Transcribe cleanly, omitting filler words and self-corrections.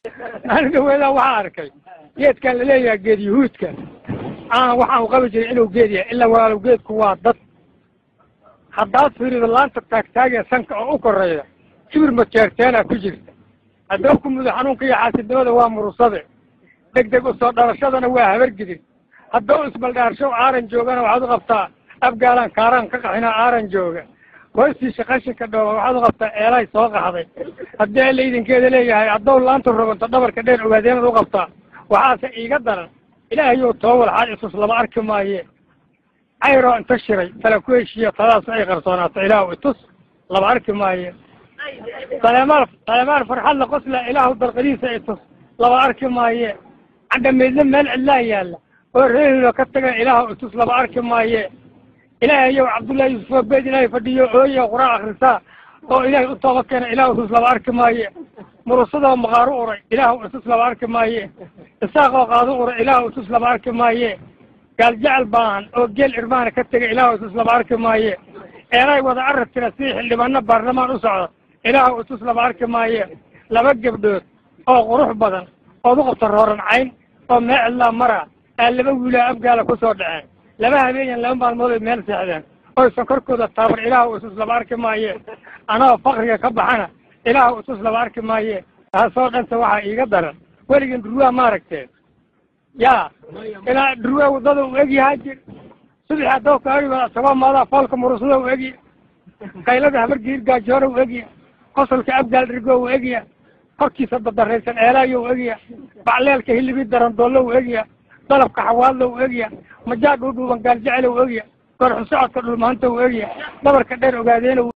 Aniga weedaa waxaa arkay geedkan laleeyahay geed yuhuudka aan waxaan u qabi jiray inuu geed yahay, ilaa walaalow geedku waa dad. Haddaad fiirido laanta taagtaagee sanka oo u korayda kibir majeerteenaa ku jirta. Haddaba ku mudo xanuunka iyo xaasidnimada waa murusade, degdeg usoo dhalashadana waa habargidin. Haddaba isbaldhaarshow aaran joogana waxaad u qabtaa abgaalaan kaaraan ka qaxinaa aaran jooga. Hoostiisa qashinka dhooba waxaad u qabtaa eelaay soo qaxday. Haddii alla idinkeeda leeyahay haddow laanta roganto dhabarka dheer ogaadeenaad u qabtaa. Waxaase iiga daran ilaahayow toobal xaal isus lama arki maaye. Cayroo inta shiray tala ku heshiiya taladaas ay qarsoonaato ilaahu itus lama arki maaye. Saleemaal saleemaal farxadla qosla ilaahu dalqadiisa itus lama arki maaye. Cadhamaydle meel cidlaa yaalla oo reehilo ka taga ilaahu itus lama arki maaye. Ilaahayow Cabdullahi Yuusuf oo beed ilaahay fadhiyo ooya qur-aan akhrisaa oo ilaahay u tooba keena ilaahu itus lama arki maaye. Murusadoo maqaaru uray ilaahu itus lama arki maaye. Isaaqoo qaadu uray ilaahu itus lama arki maaye. Gaaljecel baahan oo geel irmaana ka tega ilaahu itus lama arki maaye. Eelay wada arab tira sidii xildhibaano baarlamaan u socda ilaahu itus lama arki maaye. Laba gabdhood oo qurux badan ood u qabta rooran cayn oo meel cidlaa mara aa laba wiilaa abgaala ku soo dhaceen. Laba habeenyan laba maalmood ay meel seexdeen oysan korkooda taaban ilaahu itus lama arki maaye. Anoo fakriga ka baxana ilaahu itus lama arki maaye. Taasoo dhanta waxaa iiga daran weligin dhurwaa ma aragteen yaa ilaa dhurwaa waddada u egyahaa jir subaxi haddoo kaariba isagoo maadaa foolka murusada u egya, qaylada habargiir gaajoona u egya, qosolka abgaal dhirgo u egya, korkiisa dadaraysan eelaayo u egya, bacleelka hilibi daran doollo u egya, dalabka xawaadla u egya, majaa dhuudhuuban gaaljecel u egya, goorxun socodka dhulmaanta u egya, dhabarka dheer ogaadeena.